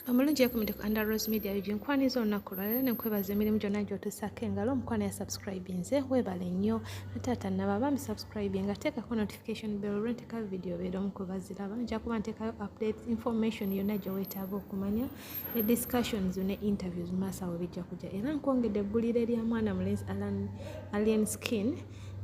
Omulungi yekumidde ku Under Rose Media UG nkwaniza olunaku olwaleero ne nkwebaza emirimu gyonna gy'otusaako engalo omukwano ya subscribinze weebale nnyo ate atannaba bambi subscribinga teekako notification bell olwo nteekayo vidiyo obeera omu ku baziraba. Nja kuba nteekayo updates, information yonna gye weetaaga okumanya ne discussions ne interviews mu maaso awo bijja kujja. Era nkwongedde eggulire lya mwana mulenzi Alien Skin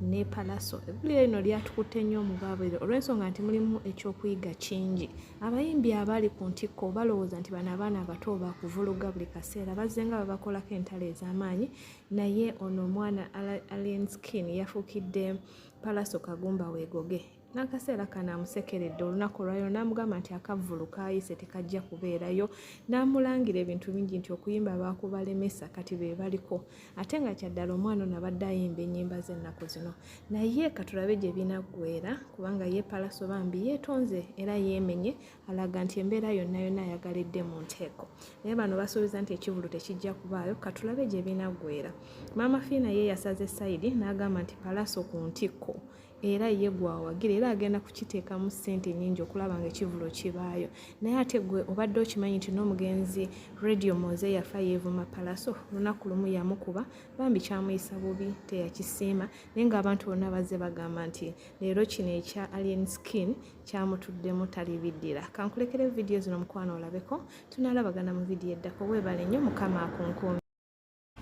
ne Pallaso. Eggulire lino lyatukutte nnyo omubaabwere olw'ensonga nti mulimu ekyokuyiga kingi. Abayimbi abali ku ntikko balowooza nti bano abaana abato bakuvuluga buli kaseera, bazzenga babakolako entalo ez'amaanyi, naye ono omwana Alien Skin yafuukidde Pallaso Kagumba weegoge. N'akaseera kano amusekeredde olunaku olwaleero n'amugamba nti akavvulu kaayise tekajja kubeerayo, n'amulangira ebintu bingi nti okuyimba baakubalemesa kati be baliko, ate nga kyaddala omwana ono abadde ayimba ennyimba z'ennaku zino. Naye katulabe gye binaggweera kubanga ye Pallaso bambi yeetonze era yeemenye, alaga nti embeera yonna yonna ayagala edde mu nteeko. Naye bano basuubiza nti ekivvulu tekijja kubaayo, katulabe gye binaggweera. Maama Fiina ye yasaze sayidi n'agamba nti Pallaso ku ntikko era ye gwawagira era agenda kukiteekamu ssente nnyingi okulaba nga ekivvulu kibaayo. Naye ate gwe obadde okimanyi nti n'omugenzi Radio Moze yafa yeevuma Pallaso, olunaku lumu yamukuba bambi kyamuyisa bubi teyakisiima, naye ng'abantu bonna bazze bagamba nti leero kino ekya Alien Skin kyamutuddemu talibiddira. Kankulekere vidiyo zino mukwano olabeko, tunaalabagana mu vidiyo eddako. Weebale nnyo, Mukama akunkuume.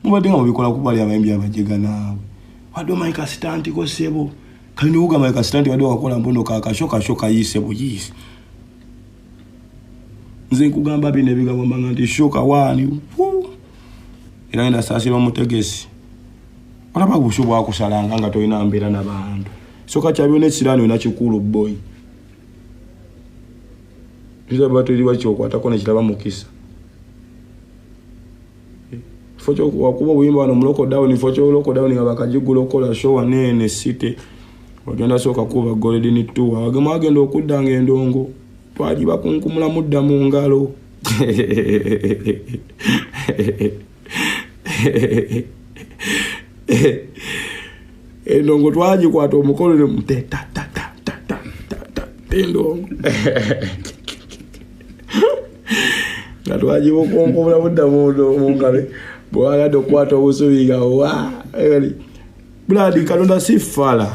Mubadde nga mubikola kuba ali abayimbi abajega naawe. Wadde omanyi kasitanti ko ssebo. Kali n'okugamba kasitanti wadde wakola mbuno ka kasho kasho kayiise buyiisi. Nze nkugamba bino ebigambo mbanga nti sho kawaani. Era ngenda saasira omutegesi. Olaba busho bwakusalanga nga tolina mbeera na bantu. Soka kya byonna ekisiraani olina kikulu boy. Tuyinza teri wakyokwatako nekiraba mukisa. Kifo kyokuba obuyimba wano mu lockdown, kifo kyo lockdown nga bakagigula okukola show wano eno e city. Ogenda sooka kuba Golden Tour. Wagema agenda okudda nga endongo twagibakunkumula mudda mu ngalo. Endongo twagikwata omukono ne mute ta ta ta ta ta ta ta endongo. Nga twagibukunkumula budda mu ngalo. Bw'agadde okukwata obusubi nga wa Blood Katonda si fala.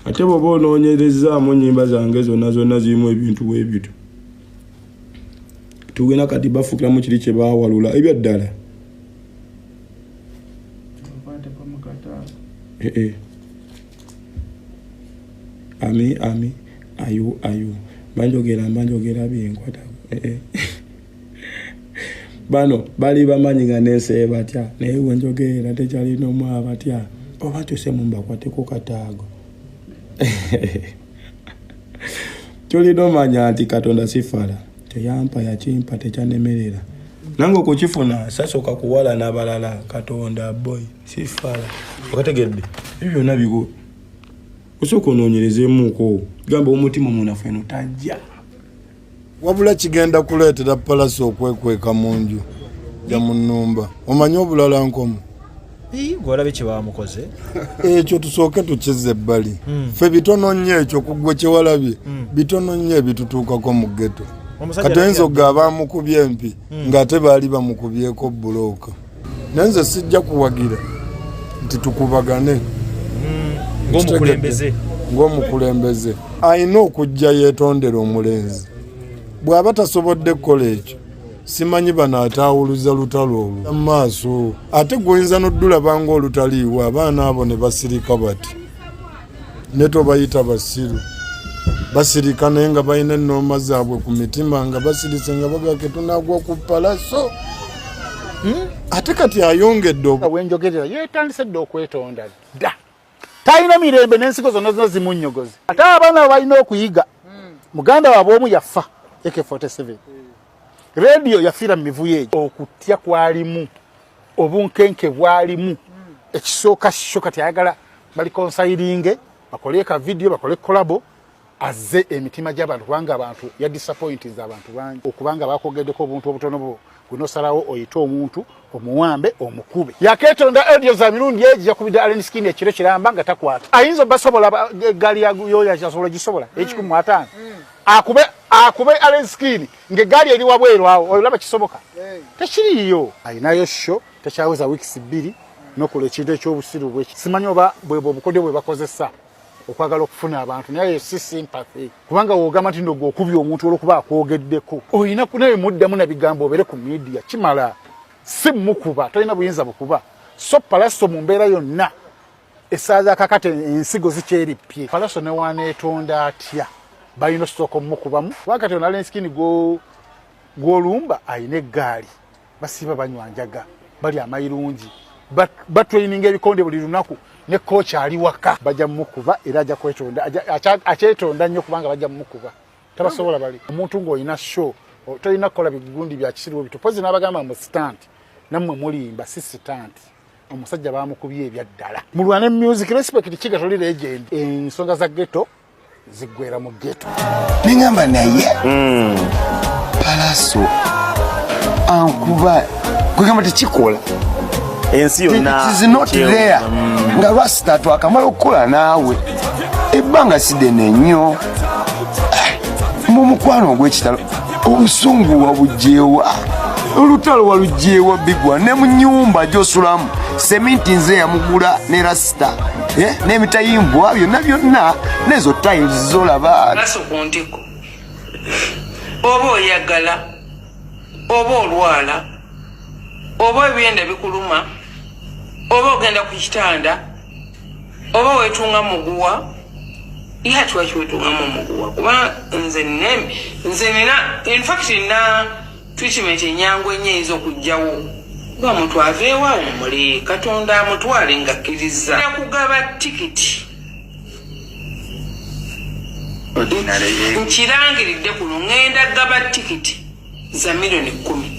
Ate bw'oba onoonyerezaamu ennyimba zange zonna zonna zirimu ebintu bwe bityo. Tugenda kati bafuukiramu kiri kye baawalula ebya ddala. Ami ami ayu ayu banjogera mbanjogera byenkwata. Bano bali bamanyi nga nensi batya, naye wenjogerera tekyalina omu abatya. Oba nkyusemu mbakwateko kataago. Kyolina omanya nti Katonda si fala, teyampa yakimpa tekyanemerera. Nange okukifuna sasooka kuwala n'abalala. Katonda boy si fala. Okategedde ebyo byonna bigo osooka onoonyerezeemuuko gamba omutima omunafu eno tajja. Wabula kigenda kuleetera Pallaso okwekweka mu nju ya mu nnumba. Omanyi obulala nkomo? Gw'olabye kye bamukoze. Ekyo tusooke tukizze ebbali. Ffe bitono nnyo ekyo ku ggwe kye walabye. Bitono nnyo ebitutuukako mu ghetto. Kati oyinza okugamba baamukubye empi ng'ate baali bamukubyeko bbulooka. Naye nze sijja kuwagira nti tukubagane. Ng'omukulembeze. Ng'omukulembeze. Alina okujja yeetondere omulenzi. Bw'aba tasobodde kukola ekyo, simanyi bano ataawuluza lutalo olwo mu maaso. Ate gw'oyinza n'oddulaba ng'olutaliiwo, abaana abo ne basirika bati. Ne tobayita basiru. Basirika naye nga balina ennooma zaabwe ku mitima nga basirise nga bagamba ke tunaagwa ku Pallaso. Ate kati ayongedde Wenjogerera yeetandise dda okwetonda dda. Talina mirembe n'ensigo zonna zonna zimunnyogoze. Ate abaana balina okuyiga. Muganda waabwe omu yafa AK47. Radio yafiira mu mivuyo egyo. Okutya kwalimu, obunkenke bwalimu. Ekisooka kyo kati ayagala balikonsayiringe, bakole ka video, bakole collabo, azze emitima gy'abantu kubanga abantu ya disappointinze abantu bangi okubanga bakogeddeko obuntu obutono bwo gunosalawo oyite omuntu omuwambe omukube. Yakeetonda audio za mirundi egi yakubidde Alien Skin ekiro kiramba nga takwata. Ayinza obasobola eggaali ya yoyo asobola gisobola ekikumi mu ataano. Akube Akube Alien Skin ng'eggaali eri wabweru awo, olaba kisoboka? Tekiriiyo. Ayinayo show tekyaweza weeks 2 nokola ekintu ekyobusiru bweki. Simanyi oba bwebwe obukodyo bwe bakozesa okwagala okufuna abantu, naye si sympathy, kubanga wogamba nti ndogo okubya omuntu olwokuba akwogeddeko, olina naye muddamu na bigambo obeere ku media kimala. Si mukuba, tolina buyinza bukuba. So Palaso mu mbeera yonna essaaza kakati ensigo zikyerippye. Palaso newaneetonda atya, balina osooka omukubamu, kubanga kati ono Alien Skin gw'olumba ayina eggaali, basiiba banywa njaga, bali amayirungi, batraininga ebikonde buli lunaku ne coach ali waka. Bajja mumukuba era ajja kwetonda, akyetonda nnyo kubanga bajja mumukuba, tabasobola. Bali omuntu ng'olina show, tolina kukola bigundi bya kisiru bito. Pozi n'abagamba mu stunt, nammwe mulimba, si stunt. Omusajja bamukubye ebyaddala. Mulwane music, respect kiga, toli legend. Ensonga za ghetto ziggwera mu ghetto. Neŋamba naye Palaso ankuba, kwegamba tekikola. Ensi yonna It is not there. Nga lwasita twakamala okukola naawe ebbanga sidene nnyo mu mukwano ogw'ekitalo, obusungu wabugyewa, olutalo walugyewa bigwa ne mu nyumba gyosulamu seminti nze yamugula ne rasita, n'emitayimbwa byonna byonna nezo tiles zolaba. Pallaso ku ntiko, oba oyagala oba olwala oba ebyenda bikuluma oba ogenda ku kitanda oba weetunga muguwa, ye ati waki weetungamu omuguwa? Kuba nze nze nina, infact nina treatment enyangu ennyo eyinza okugjawo kuba muntu aveewo awummule, Katonda amutwale nga akkiriza kugaba tikiti. Nkirangiridde kuno, ŋŋenda gaba tikiti za 10,000,000.